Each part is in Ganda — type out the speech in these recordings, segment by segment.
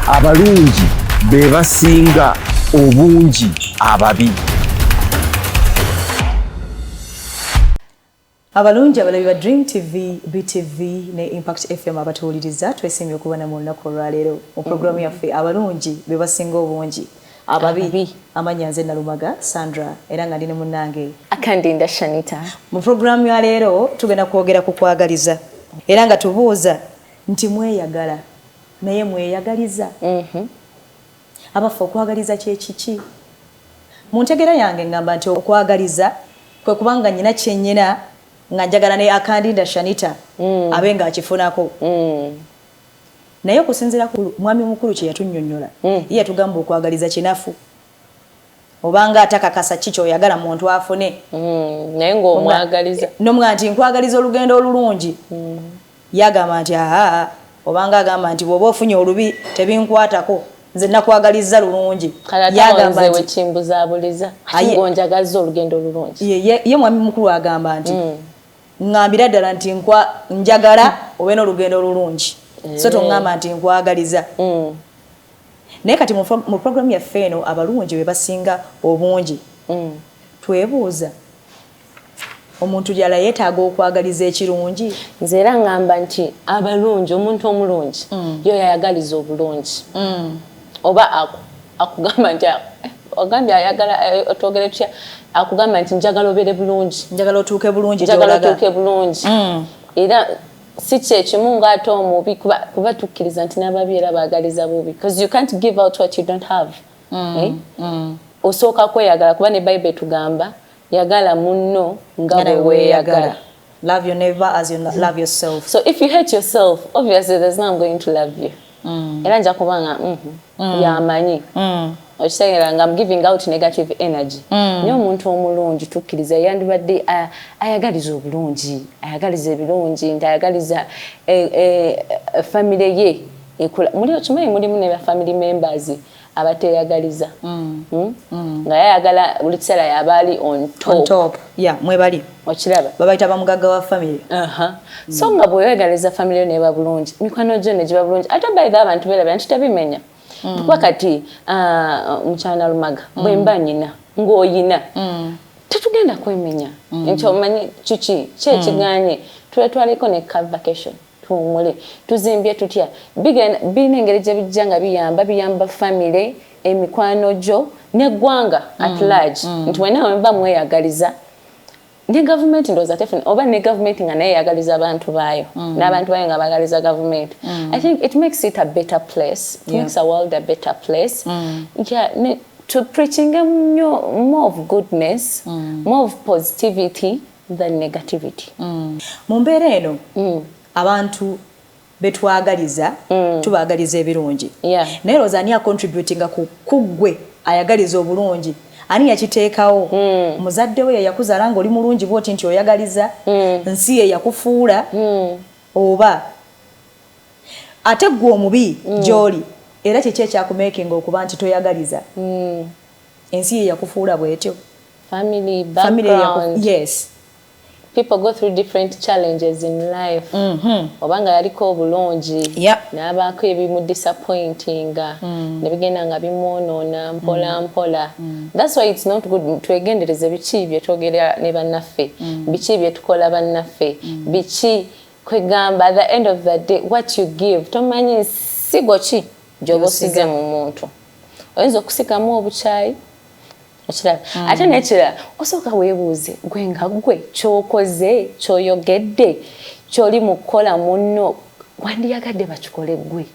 Abalungi be basinga obungi ababi. Abalungi abalabi ba Dream TV, BTV ne Impact FM abatuwuliriza, twesiimye okuba namwe olunaku olwaleero mu pulogulaamu yaffe Abalungi be basinga obungi ababi. Amannya nze Nalumaga Sandra era nga ndi ne munnange Akandinda Shanita. Mu pulogulaamu ya leero tugenda kwogera ku kwagaliza era nga tubuuza nti mweyagala naye mweyagaliza? Abaffe, okwagaliza kye kiki? Mu ntegeera yange ngamba nti okwagaliza kwe kuba nga nnyina kye nnyina nga njagala ne Akandinda Shanita abe ng'akifunako. Naye okusinziira ku mwami omukulu kye yatunnyonnyola, ye yatugamba okwagaliza kinafu. Obanga atakakasa ki ky'oyagala muntu afune. Naye ng'omwagaliza. N'omugamba nti nkwagaliza olugendo olulungi. Ye agamba nti ahaa, obanga agamba nti bw'oba ofunye olubi tebinkwatako, nze nakwagalizza lulungi. Kale ate awo nze we kimbuzaabuliza, ate ng'onjagazza olugendo olulungi. Ye mwami mukulu agamba nti ŋŋambira ddala nti njagala obe n'olugendo olulungi, so toŋŋamba nti nkwagaliza. Naye kati mu programu yaffe eno abalungi be basinga obungi, twebuuza omuntu ddala yeetaaga okwagaliza ekirungi? Nze era ŋŋamba nti abalungi, omuntu omulungi yo yayagaliza obulungi. Oba akugamba nti ogambye ayagala, twogere tutya, akugamba nti njagala obeere bulungi, njagala otuuke bulungi, njagala otuuke bulungi. Era si kyekimu ng'ate omubi, kuba tukkiriza nti n'ababi era baagaliza bubi, because you can't give out what you don't have. Osooka kweyagala, kuba ne Bible etugamba yagala munno nga bwe weeyagala. Love your neighbor as you love yourself. So if you hate yourself, obviously there's no I'm going to love you. Era nja kubanga yamanyi. Okitegeera nga I'm giving out negative energy. Naye omuntu omulungi tukkiriza yandibadde ayagaliza obulungi, ayagaliza ebirungi, nti ayagaliza family ye ekula. Muli okimanyi mulimu ne ba family members abateeyagaliza, nga yayagala buli kiseera yaba ali on top. On top. Yeah, mwebali. Okiraba? Babayita bamugagga wa family. So nga bw'oyagaliza family yo neba bulungi, mikwano gyo ne giba bulungi, ate by the abantu beerabira nti tebimenya. Kuba kati mukyala Lumaga, bwe mba nyina ng'oyina, tetugenda kwemenya nti omanyi kiki ki ekiganye, twetwaleko ne ka vacation tuwumule, tuzimbye tutya. Birina engeri gye bijja nga biyamba, biyamba family, emikwano gyo n'eggwanga at large, nti wena wemba mweyagaliza ne gavumenti, ndowooza tefuna oba ne gavumenti nga naye eyagaliza abantu baayo, n'abantu baayo nga bagaliza gavumenti, I think it makes it a better place, it makes a world a better place. Yeah, to preaching nnyo more of goodness, more of positivity than negativity. Mu mbeera eno, abantu betwagaliza, tubaagaliza ebirungi. Naye lowooza ani acontributinga ku kuggwe ayagaliza obulungi? Ani yakiteekawo? Muzadde we yeyakuzaala ng'oli mulungi bwoti nti oyagaliza? Nsi ye yakufuula? Oba ate ggwe omubi gy'oli, era kiki ekyakumakinga okuba nti toyagaliza? Ensi ye yakufuula bwetyo? Family Family background. Yes. People go through different challenges in life. Obanga yaliko obulungi, n'abaako ebimudisappointinga, ne bigenda nga bimwonoona mpola mpola. That's why it's not good. Twegendereze biki bye twogera ne bannaffe, biki bye tukola bannaffe, biki kwegamba. At the end of the day, what you give, tomanyi nsigo ki gy'oba osize mu muntu. Oyinza okusikamu obukyayi, okiraba? Ate nekirala, osooka weebuuze gwe nga gwe, kyokoze, kyoyogedde, kyoli mu kukola munno, wandiyagadde bakikole gwe?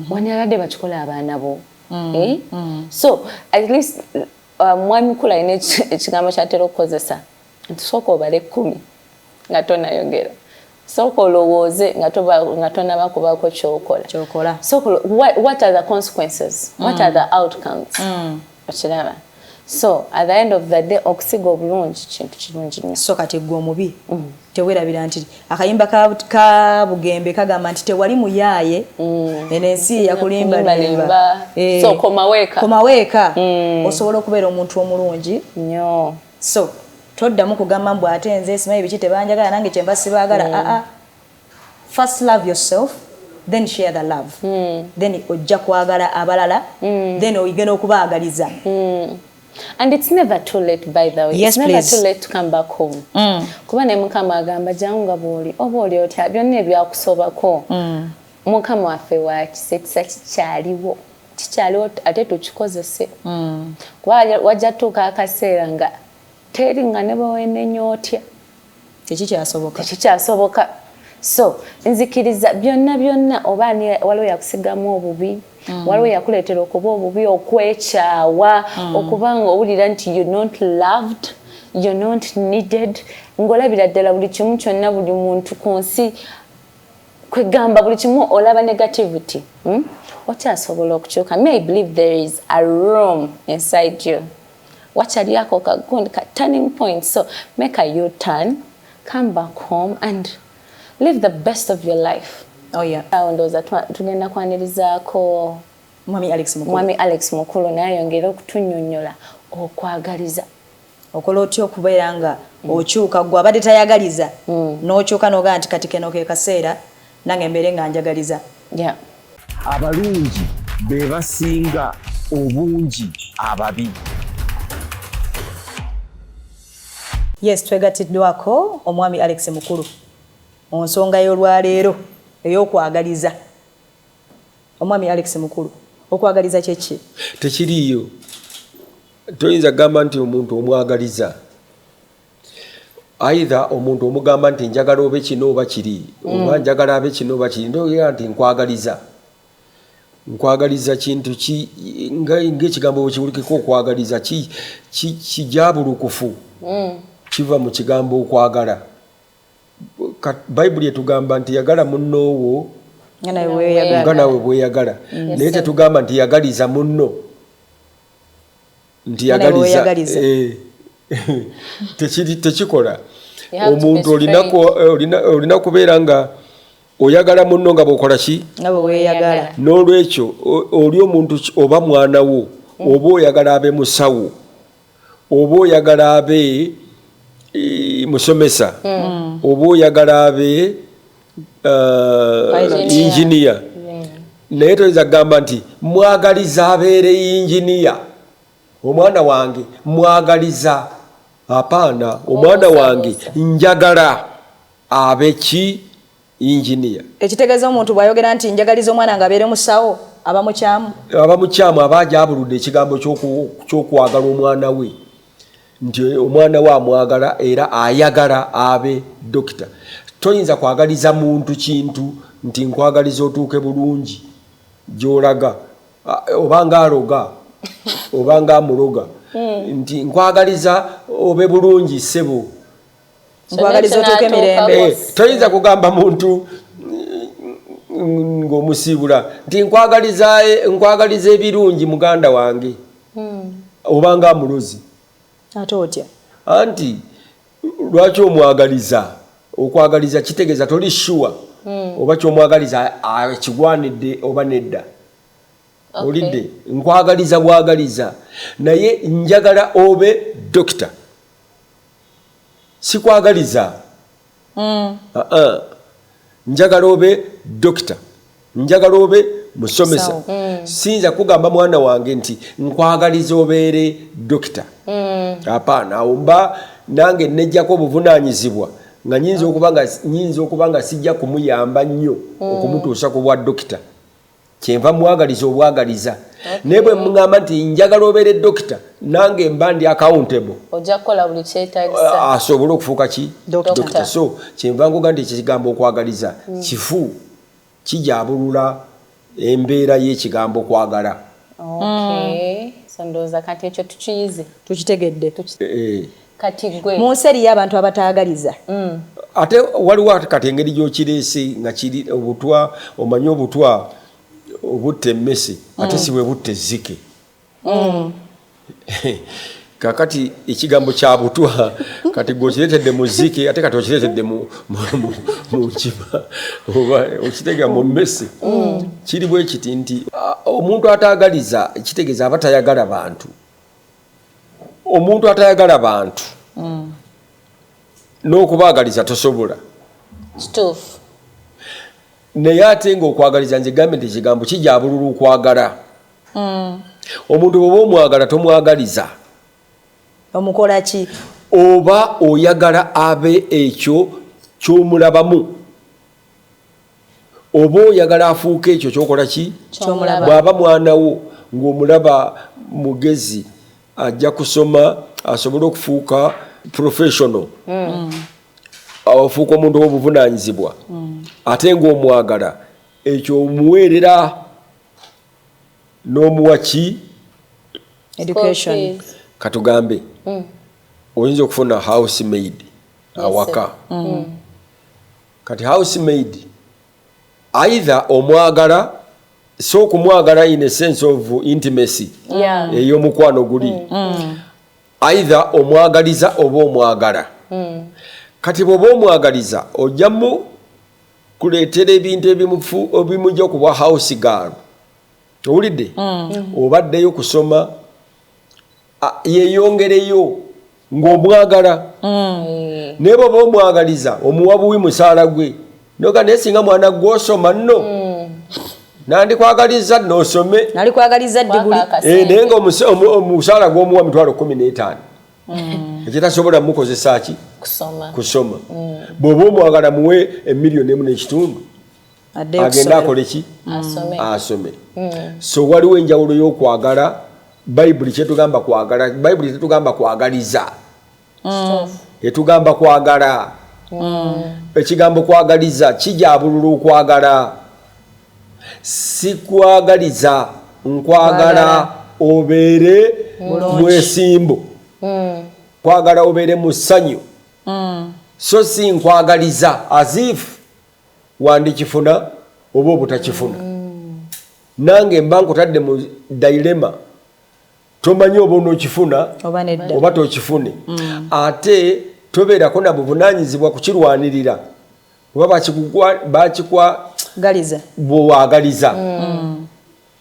Wandiyagadde bakikole abaana bo? Eh? So at least mwami mukulu alina ekigambo kyatera okukozesa nti sooka obale 10 nga tonayogera, sooka olowooze nga tonaba kubaako kyokola. Kyokola. So what are the consequences? What are the outcomes? Okiraba? So at the end of the day, okusiga obulungi kintu kirungi nnyo. So kati gwe omubi, teweerabira nti akayimba ka Bugembe kagamba nti tewali muyaaye, eno ensi yakulimbalimba. Limba. So komaweeka. Komaweeka, osobola okubeera omuntu omulungi. Nnyo. So toddamu kugamba mbu ate nze simanyi biki, tebanjagala, nange kyenva sibaagala. Aa, first love yourself. Then share the love. Then ojja kwagala abalala. Then oyige n'okubaagaliza. And it's never too late, by the way. Yes, it's never please. too late to come back home. Kuba ne Mukama agamba, jangu nga bw'oli, oba oli otya, byonna ebyakusobako. Mukama waffe wa kisa, ekisa kikyaliwo. Kikyaliwo ate tukikozese. Kuba wajja tuuka akaseera nga teri, nga ne bwe weenenya otya, Tekikyasoboka. Tekikyasoboka. So nzikiriza byonna byonna, oba ani, waliwo yakusigamu obubi, waliwo yakuleetera okuba obubi, okwekyawa, okuba nga owulira nti you're not loved, you're not needed, ng'olabira ddala buli kimu kyonna, buli muntu ku nsi, kwegamba buli kimu olaba negativity, Okyasobola okukyuka. Me, I believe there is a room inside you, wakyali ako kagundi ka turning point. So make a U-turn, come back home and live the best of your life. Oh yeah. Awo ndowooza tugenda kwanirizaako Mwami Alex Mukulu. Mwami Alex Mukulu, naye ayongere okutunnyonnyola okwagaliza. Okola otya okubeera nga okyuka, gwe abadde tayagaliza, n'okyuka n'ogamba nti kati keno ke kaseera nange mbeere nga njagaliza? Yeah. Abalungi be basinga obungi ababi. Yes, twegattiddwako omwami Alex Mukulu mu nsonga y'olwaleero ey'okwagaliza. Omwami Alex Mukulu, okwagaliza kyeki? Tekiriiyo. Toyinza kugamba nti omuntu omwagaliza. Either omuntu omugamba nti njagala obe kino oba kiri, oba njagala abe kino oba kiri, ndogira nti nkwagaliza. Nkwagaliza kintu ki ng'ekigambo bwe kiwulikika, okwagaliza kijabulukufu, kiva mu kigambo okwagala. Bayibuli etugamba nti yagala munnoowo nga nawe weeyagala. Nga nawe bweyagala, naye tetugamba nti yagaliza munno nti Nga nawe yagaliza. weeyagaliza. Eh, tekikola. You have to be Omuntu olina kubeera nga oyagala munno nga bw'okola ki? Nga bwe weeyagala. N'olwekyo oli omuntu oba mwana wo, oba oyagala abe musawo, oba oyagala abe musomesa, oba oyagala abe Pilot. Engineer, naye toyinza kugamba nti mwagaliza abeere yinginiya, omwana wange mwagaliza. Apaana, omwana wange njagala abe ki? Yinginiya. Ekitegeeza omuntu bw'ayogera nti njagaliza omwana nga abeere musawo, aba mukyamu? Aba mukyamu, aba ajabuludde ekigambo ky'okwagala omwana we, nti omwana we amwagala era ayagala abe dokita. Toyinza kwagaliza muntu kintu nti nkwagaliza otuuke bulungi gy'olaga, obanga aloga, obanga amuloga, nti nkwagaliza obe bulungi, ssebo. Nkwagaliza otuuke emirembe. Toyinza kugamba muntu ng'omusiibula nti nkwagaliza ebirungi, muganda wange, obanga amulozi. Ate otya? Anti lwaki omwagaliza? Okwagaliza kitegeeza toli sure oba kyomwagaliza akigwanidde oba nedda. Olidde nkwagaliza bwagaliza, naye njagala obe dokita, sikwagaliza. Ah-ah. Njagala obe dokita, njagala obe musomesa. Musawo. Siyinza kugamba mwana wange nti nkwagaliza obeere dokita. Apaana, awo mba nange nejjako obuvunanyizibwa nga nyinza okuba nga sijja kumuyamba nnyo okumutuusa ku bwa dokita, kyenva mwagaliza obwagaliza. Naye bwe mugamba nti njagala obeere dokita, nange mba ndi accountable. Ojja kukola buli kyetaagisa asobole okufuuka ki? Dokita. Dokita. So kyenva nkuga nti ekigambo okwagaliza kifu, kijabulula embeera y'ekigambo kwagala. Okay, so ndowooza kati ekyo tukiyize. Tukitegedde. Kati gwe Mu nsi eriyo abantu abataagaliza. Ate waliwo kati engeri gy'okireese nga kiri obutwa, omanyi obutwa obutta emmese, ate si bwe butta ezzike. Kakati ekigambo kya butwa kati gwe okireetedde mu zzike, ate kati okireetedde mu nkima, oba okitegeera, mu mmese. Kiri bwe kiti nti omuntu ataagaliza kitegeeza aba tayagala bantu. Omuntu atayagala bantu, n'okubaagaliza tosobola. Kituufu. Naye ate ng'okwagaliza, nze gambe nti ekigambo kijabulula okwagala. Omuntu bw'oba omwagala, tomwagaliza. Omukola ki? Oba oyagala abe ekyo ky'omulabamu, oba oyagala afuuke ekyo kyokola ki? Ky'omulaba. Bw'aba mwana wo ng'omulaba mugezi, ajja kusoma asobole okufuuka professional, afuuka omuntu ow'obuvunanyizibwa, ate ng'omwagala, ekyo omuweerera n'omuwa ki? Education. Fees. Katugambe oyinza okufuna housemaid awaka. Kati housemaid either omwagala, so okumwagala in a sense of intimacy ey'omukwano guli, either omwagaliza oba omwagala. Kati bw'oba omwagaliza, ojjamu kuleetera ebintu ebimujja okuba house girl, owulidde, obaddeyo kusoma, yeeyongereyo ng'omwagala. Naye bw'oba omwagaliza, omuwa buwi musaala gwe noga, naye singa mwana gw'osoma nno, nandikwagaliza n'osome. Nalikwagaliza diguli. Kwako akasente. Eh, naye nga omusaala gw'omuwa 15,000, ekitasobola mukozesa ki? Kusoma. Kusoma. Bw'oba omwagala, muwe 1.5 million, Addeyo agende kusomero. akole ki? Asome. Asome. So waliwo enjawulo y'okwagala. Bayibuli kyetugamba kwagala, Bayibuli tetugamba kwagaliza. Etugamba kwagala. Ekigambo kwagaliza kijabulula okwagala. Sikwagaliza, nkwagala obeere mwesimbu, kwagala obeere mu ssanyu, so si nkwagaliza as if wandikifuna oba obutakifuna. Nange mba nkutadde mu dilemma, tomanyi oba onookifuna oba nedda. Oba tokifune. Ate tobeerako na buvunanyizibwa kukirwanirira, oba bakikwa galiza. Bwewagaliza,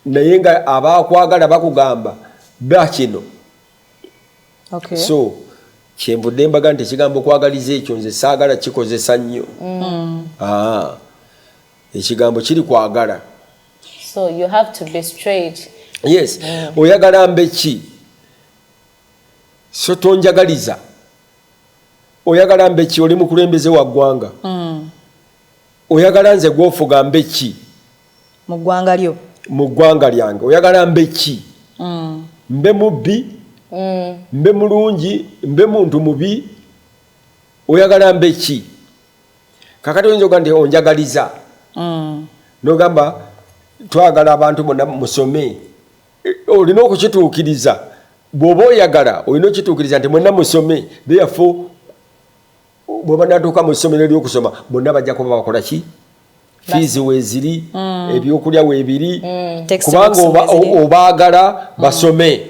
naye nga abakwagala bakugamba ba kino. So kyenvudde mbaga nti ekigambo kwagaliza ekyo nze saagala kikozesa nnyo. Ah, ekigambo kiri kwagala. So you have to be straight. Yes, oyagala mbe ki? So tonjagaliza. Oyagala mbe ki? Oli mukulembeze wa ggwanga, oyagala nze gwofuga mbe ki? Mu ggwanga lyo. Mu ggwanga lyange oyagala mbe ki? Mbe mubbi, mbe mulungi, mbe muntu mubi? Oyagala mbe ki? Kakati oyinza okuga nti onjagaliza, nogamba twagala abantu bonna musome. E, olina okukituukiriza. Bw'oba oyagala, olina okukituukiriza nti mwenna musome. Therefore bwe banatuuka mu ssomero ery'okusoma, bonna bajja kuba bakola ki? Fiizi weeziri, ebyokulya weebiri, Textbooks kubanga weeziri. obaagala basome,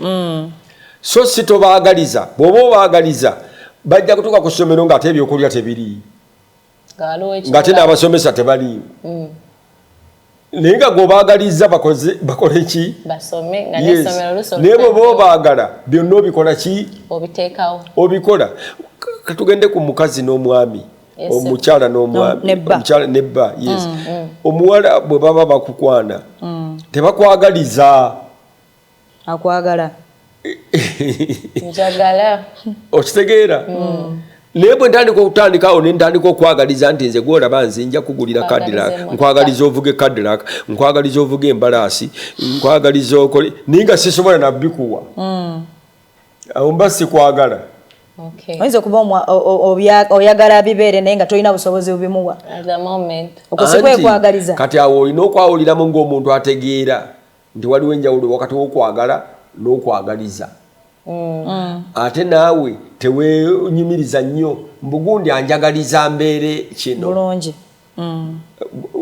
so si tobaagaliza. Bw'oba obaagaliza, bajja kutuuka ku ssomero ng'ate ebyokulya tebiri, Nga waliwo ng'ate ekibula. n'abasomesa tebaliiwo, naye nga gweobaagaliza bakole ki? Basome nga Yes. n'essomero lusobola. Naye bw'oba obaagala, byonna obikola ki? Obiteekawo. Obikola. Katugende ku mukazi n'omwami, Yes, sir. omukyala n'omwami. Nebba. Omukyala nebba, yes. Omuwala bwe baba bakukwana, tebakwagaliza. Akwagala. Njagala. Okitegeera? Naye bwe ntandika okutandikawo, ne ntandika okwagaliza nti nze gwolaba nze nja kugulira Nkwagaliza Cadillac, emmotoka. nkwagaliza ovuge Cadillac, nkwagaliza ovuge embalaasi, nkwagaliza okole, naye nga sisobola nabikuwa, awo mba sikwagala. Oyinza okuba oyagala bibeere, naye nga tolina busobozi bubimuwa. At the moment. Okwo si Anti, kwekwagaliza. Kati awo olina okwawuliramu ng'omuntu ategeera nti waliwo enjawulo wakati w'okwagala n'okwagaliza. Ate naawe tewenyumiriza nnyo mbugundi anjagaliza mbeere kino. Bulungi.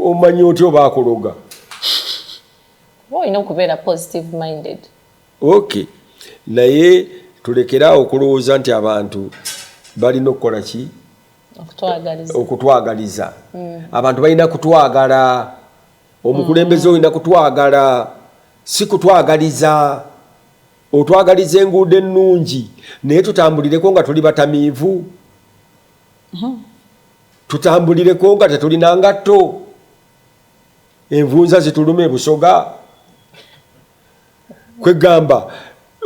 Omanyi otya oba akuloga? Oba olina okubeera positive minded. Ok, naye tulekeraawo okulowooza nti abantu balina okukola ki? Okutwagaliza. Okutwagaliza. Abantu balina kutwagala. Omukulembeze olina kutwagala, si kutwagaliza. Otwagaliza enguudo ennungi, naye tutambulireko nga tuli batamiivu, tutambulireko nga tetulina ngatto. Envunza zituluma ebusoga. Kwegamba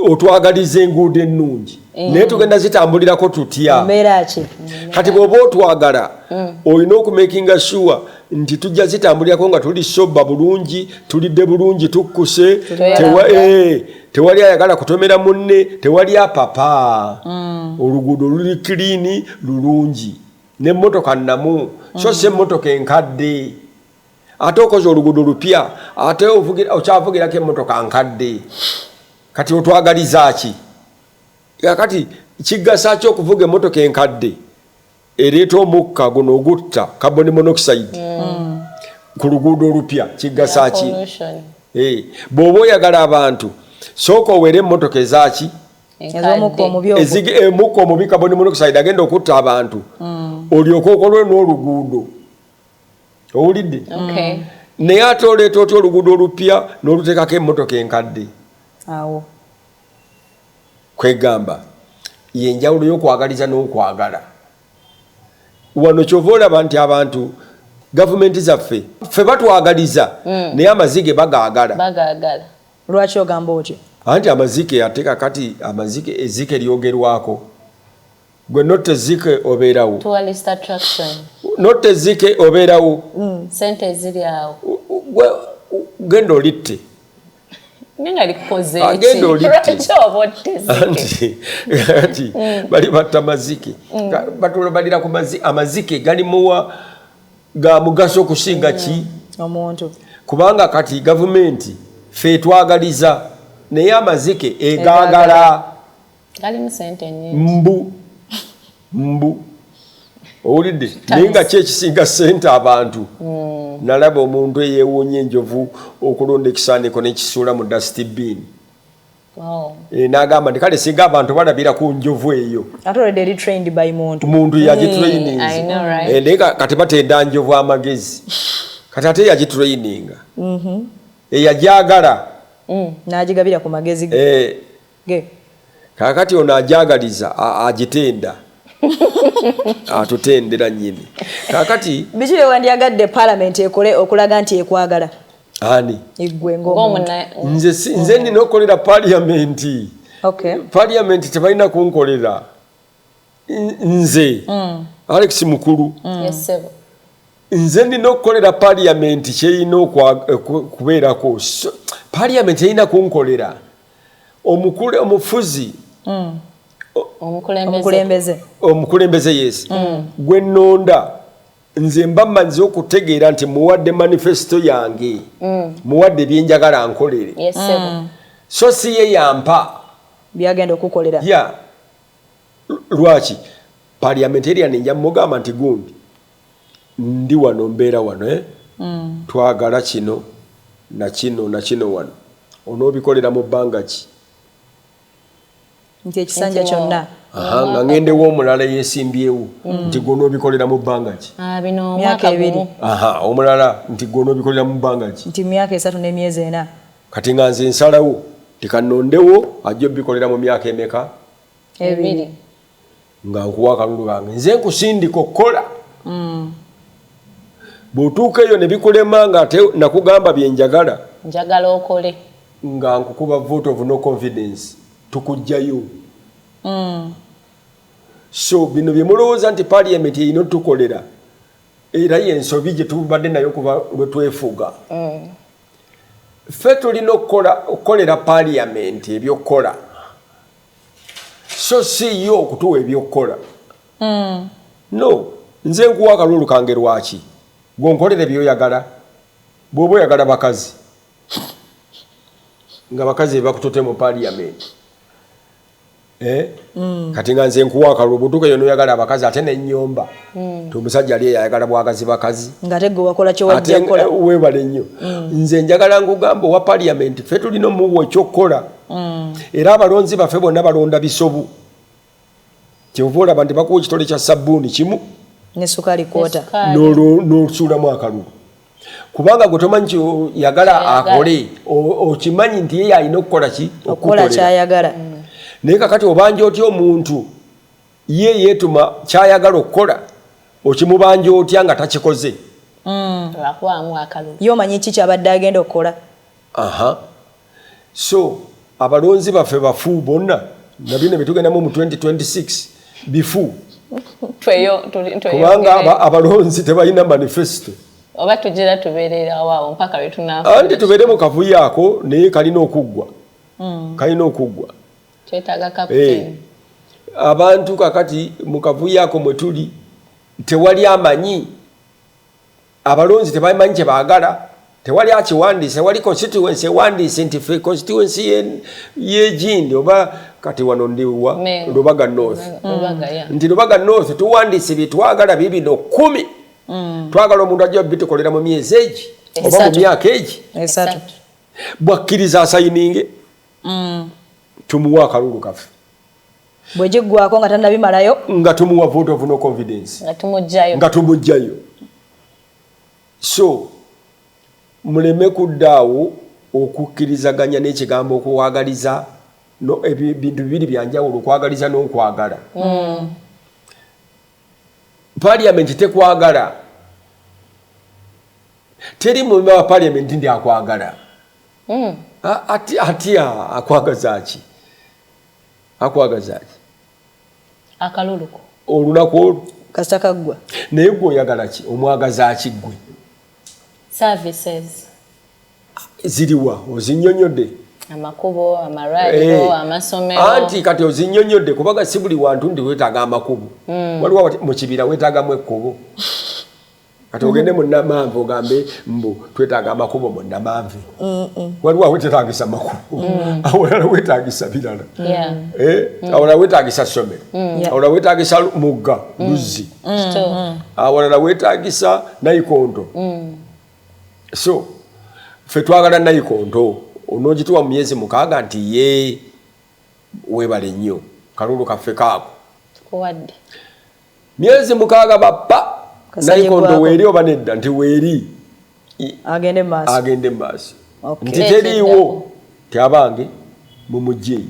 otwagaliza enguudo ennungi, naye tugenda zitambulirako tutya? Mbeera ki? Kati bw'oba otwagala, olina okumakinga sure nti tujja zitambulirako nga tuli soba bulungi, tulidde bulungi, tukkuse, tewali ayagala kutomera munne, tewali apapa. Oluguudo luli clean, lulungi, n'emmotoka nnamu, so si emmotoka enkadde. Ate okoze oluguudo lupya, ate okyavugirako emmotoka nkadde. Kati otwagaliza ki? Kakati kigasa ki okuvuga emmotoka enkadde ereeta omukka guno ogutta, carbon monoxide, ku luguudo olupya? Kigasa ki? Pollution. Bw'oba oyagala abantu, sooka owere emmotoka ezaki? Ez'omukka omubi ogwo. Omukka omubi, carbon monoxide, agenda okutta abantu, olyoke okolwe n'oluguudo. Owulidde? Okay. Naye ate oleeta otya oluguudo olupya n'oluteekako emmotoka enkadde? Awo. Kwegamba yenjawulo y'okwagaliza n'okwagala. Wano kyova olaba nti abantu, gavumenti zaffe, ffe batwagaliza, naye amazike bagaagala. Bagaagala. Lwaki ogamba otyo? Anti amazike, ate kakati amazike, ezike lyogerwako, gwe notta ezike obeerawo. Tourist attraction. Notta ezike obeerawo. Sente ziri awo. Gwe genda olitte. Naye nga likukoze Agenda ki? olitte. Lwaki oba otta ezike? Anti bali batta mazike. Batula balira ku amazike galimuwa ga mugaso okusinga ki? Omuntu. Kubanga kati gavumenti fe etwagaliza, naye amazike egaagala. Galimu sente nyingi. Mbu owulidde? Naye nga ki ekisinga sente abantu? Nalaba omuntu eyeewuunya enjovu okulonda ekisaaniko n'ekisuula mu dustbin. N'agamba nti kale singa abantu balabira ku njovu eyo. Ate already eri trained by muntu. Muntu I yagitraininze. know, right? Naye kati batenda njovu amagezi, kati ate yagitraininga eyajagala. N'agigabira ku magezi ge. Ge. Kakati ono ajagaliza, agitenda, atutendera nnyini. Kakati Biki bye wandyagadde paalamenti ekole okulaga nti ekwagala? Ani? Eggwe ng'omuntu. Ng'omuna. Nze nina okukolera paliamenti. Paliamenti tebalina kunkolera. Nze Alex Mukulu, Yes, sir. nze nina okukolera paliamenti kyerina kubeerako. So, paliamenti erina kunkolera. Omufuzi, Omukulembeze. Omukulembeze. Omukulembeze, yes, gwe nnonda, nze mba mmaze okutegeera nti muwadde manifesto yange, muwadde ebyenjagala nkolere. Yes, sir. So si ye yampa Byagenda okukolera. Ya, lwaki parliamentarian nja mugamba nti gundi ndi wano, mbeera wano, eh? Twagala kino na kino na kino wano, onoobikolera mu bbanga ki? Nti ekisanja kyonna. Aha, nga ngendewo omulala yeesimbyewo nti gwe onoobikolera mu bbanga ki? Ah, bino Myaka omwaka 2. gumu. Aha, omulala nti gwe onoobikolera mu bbanga ki? Nti myaka 3 n'emyezi 4. Kati nga nze nsalawo tikanondewo ajja obikolera mu myaka emeka? 2. 2. Nga nkuwa akalulu kange, nze nkusindika okukola. Bw'otuuka eyo ne bikulema, nga ate nakugamba bye njagala, Njagala okole. Nga nkukuba vote of no confidence, tukugjayo. So bino bye mulowooza nti parliament erina otukolera, era yensobi gye tubadde nayo kuva lwe twefuga. Ffe tulina okukolera parliament ebyokukola, so si yo okutuwa ebyokukola. No, nze nkuwa akalulu kange lwaki? Gwonkolera ebyoyagala. Bw'oba oyagala bakazi, nga bakazi bebakutote mu parliament, eh? Kati nga nze nkuwa akalulu, bw'otuuka eyo noyagala abakazi ate nenyomba ti omusajja ali eyayagala bwagazi bakazi. Ng'ate gwe wakola kyewajja Ate kukola. Weebale nnyo. Nze njagala nkugamba, owa parliament ffe tulina omuwa ekyokukola, era abalonzi baffe bonna balonda bisobu. Kyova olaba nti bakuwa ekitole kya sabbuuni kimu Ne sukaali kwota. Sukaali. N'osuulamu akalulu, kubanga gwe tomanyi kyoyagala Kyayagala. akole. Okimanyi nti ye alina okukola ki? Okukola Okukukolera. kyayagala. Naye kakati obanja otya omuntu ye yeetuma kyayagala okukola? Okimubanja otya nga takikoze? Lwakubamu akalulu. Ye omanyi ki kyabadde agenda okukola? Aha. So abalonzi baffe bafu bonna, nabino byetugendamu mu 2026 bifu, kubanga abalonzi tebalina manifesto. Oba tugira tubeererawo awo mpaka lwe tunaafa. Anti tubeere mu kavuyo ako, naye kalina okuggwa, kalina okuggwa. Twetaaga captain. Abantu kakati mu kavuyo ako mwe tuli, tewali amanyi, abalonzi tebamanyi kye baagala, tewali akiwandiise, tewali constituency ewandiise nti ffe constituency yegindi oba kati wano ndiwa Mengo. Lubaga North, Lubaga, yeah. nti Lubaga North tuwandiise byetwagala bibino 10, twagala omuntu ajja bitukolera mu myezi egi oba mu 3. myaka egi. 3. Bwakkiriza asayininge, tumuwa akalulu kaffe. Bwe giggwako nga tannabimalayo, nga tumuwa vote of no confidence, nga tumugjayo. Nga tumugjayo. So muleme kuddaawo okukkirizaganya n'ekigambo okuwagaliza. No, ebintu bibiri byanjawulo, okwagaliza n'okwagala. Parliament tekwagala, teri mumemba wa parliament ndi akwagala. Atya akwagaza ki? Akwagaza ki? Akaluluko. Olunaku olwo. Kasita kaggwa. Naye gwe oyagala ki? Omwagaza ki gwe? Services. Ziriwa? Ozinnyonnyodde? Amakubo, amalwaliro, amasomero. Anti kati ozinnyonnyodde, kubanga si buli wantu nti weetaaga amakubo. Waliwo mu kibira weetaagamu ekkubo. Kati ogende mu Namanve ogambe mbu twetaaga amakubo mu Namanve? Waliwo aweteetagisa makubo, awalala weetagisa birala. Awalala weetagisa ssomero, awalala weetagisa mugga, luzzi, awalala weetagisa nayikonto. So ffe twagala nayikonto, onoogituwa mu myezi 6 nti ye weebale nnyo, kalulu kaffe kaako. Tukuwadde. Myezi 6 bappa. Kasajja Nayikonto gwako. weeri oba nedda? Nti weeri. Agende mu maaso. Agende mu maaso. Nti Leeta teriiwo, eddako. ti abange mumugjeeyo.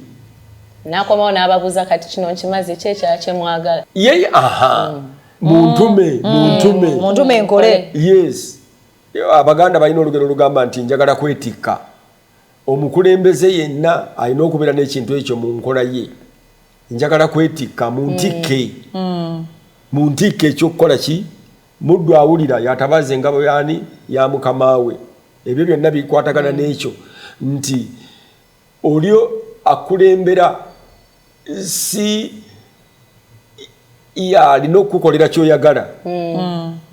N'akomawo n'ababuuza, kati kino nkimaze, ki ekirala kye mwagala? Ye aha, muntume, muntume. Muntume nkole. Yes, Abaganda balina olugero olugamba nti njagala kwetikka. Omukulembeze yenna alina okubeera n'ekintu ekyo mu nkola ye, njagala kwetikka, muntikke, muntikke. Ekyokukola ki? Muddu awulira yatabaza engabo yani ya mukama we. Ebyo byonna bikwatagana n'ekyo nti oli akulembera si yalina okukukolera kyoyagala,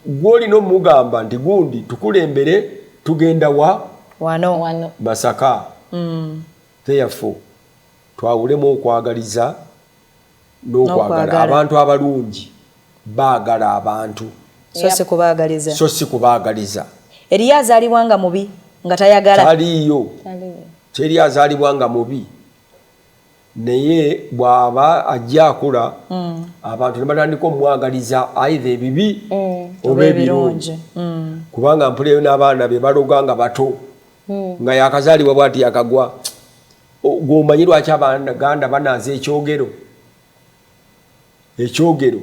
gwolina omugamba nti gundi tukulembere, tugenda wa? Wano. Wano. Masaka. Therefore twawulemu okwagaliza n'okwagala. N'okwagala. Abantu abalungi baagala abantu, So si kubaagaliza. So si kubaagaliza. Eriyo azaalibwa nga mubi nga tayagala? Taliiyo. Teri azaalibwa nga mubi, naye bw'aba ajja akula, abantu ne batandika omwagaliza either ebibi oba ebirungi. Ebirungi. Kubanga mpuleyo n'abaana be baloga nga bato, nga yakazaalibwa bwati yakagwa. Gw'omanyi lwaki Abaganda banaaza ekyogero? Ekyogero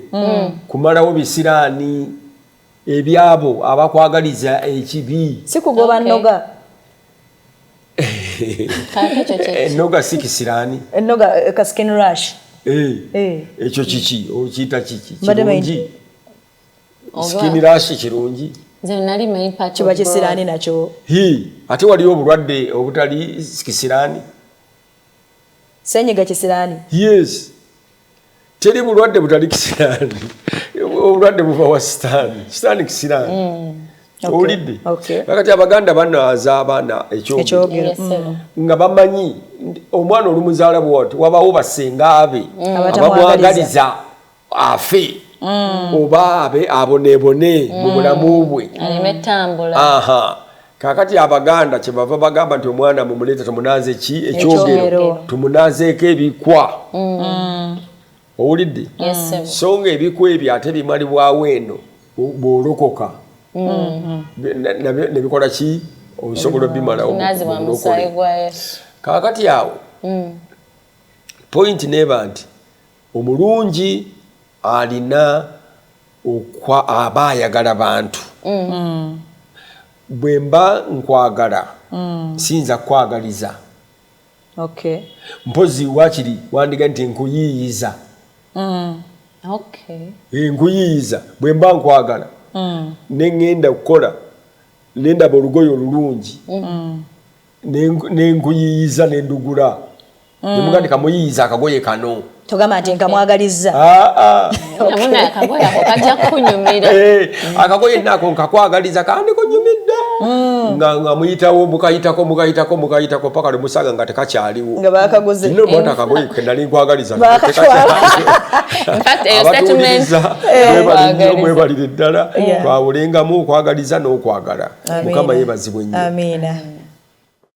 kumalawo bisiraani ebyabo abakwagaliza ekibi. Si kugoba nnoga? Kaate ekyo kye Ennoga si kisiraani. Ennoga, ka skin rash. Ekyo kiki? Okiyita kiki? Mbadde Kirungi? Oba- Skin rash kirungi? Nze nali manyi part Kiba of kisiraani nakyo. Hi, ate waliyo obulwadde obutali kisiraani. Senyiga kisiraani? Yes, teri bulwadde butali kisiraani. Obulwadde buva wa sitaani, sitaani kisiraani. Owulidde? Okay. Kakati Abaganda banaaza abaana ekyogero. Ekyogero. Yes, sir. Nga bamanyi nti omwana olumuzaala bwati, wabawo basenga be Abatamwagaliza. abamwagaliza afe oba abe aboneebone mu bulamu bwe. Aleme ttambula. Aha, kakati Abaganda kyebava bagamba nti omwana mumuleeta tumunaaze ki? Ekyogero. Ekyogero. Tumunaazeeko ebikwa. Owulidde? Yes, sir. So nga ebikwa ebyo ate bimalibwawo eno bw'olokoka, ne bikola ki? Osobola obimalawo Tunaazibwa mu musaayi bulokole. gwa Yesu. Kaakati awo point neeba nti omulungi alina aba ayagala bantu. Bwe mba nkwagala, siyinza kukwagaliza. Mpozi wakiri wandiga nti nkuyiiyiza. Nkuyiiyiza bwe mba nkwagala, ne ŋŋenda kukola ne ndaba olugoye olulungi, ne nkuyiiyiza ne ndugula, ne mugamba nti kamuyiiyiza akagoye kano. Togamba nti nkamwagalizza. Ah, ah. Namuna akagoye ako kajja kukunyumira. Akagoye nako nkakwagaliza kandi kunyumidde, nga muyitawo, mukayitako, mukayitako, mukayitako paka lwe musanga nga tekakyaliwo. Nga bakaguze. Nno mwata akagoye ke nali nkwagaliza Bakatwala. In fact, eyo statement Abatuwuliriza, mwebale nnyo, Okwagaliza. mwebalire ddala. Twawulengamu okwagaliza n'okwagala. Amiina. Mukama yeebazibwe nnyo. Amiina.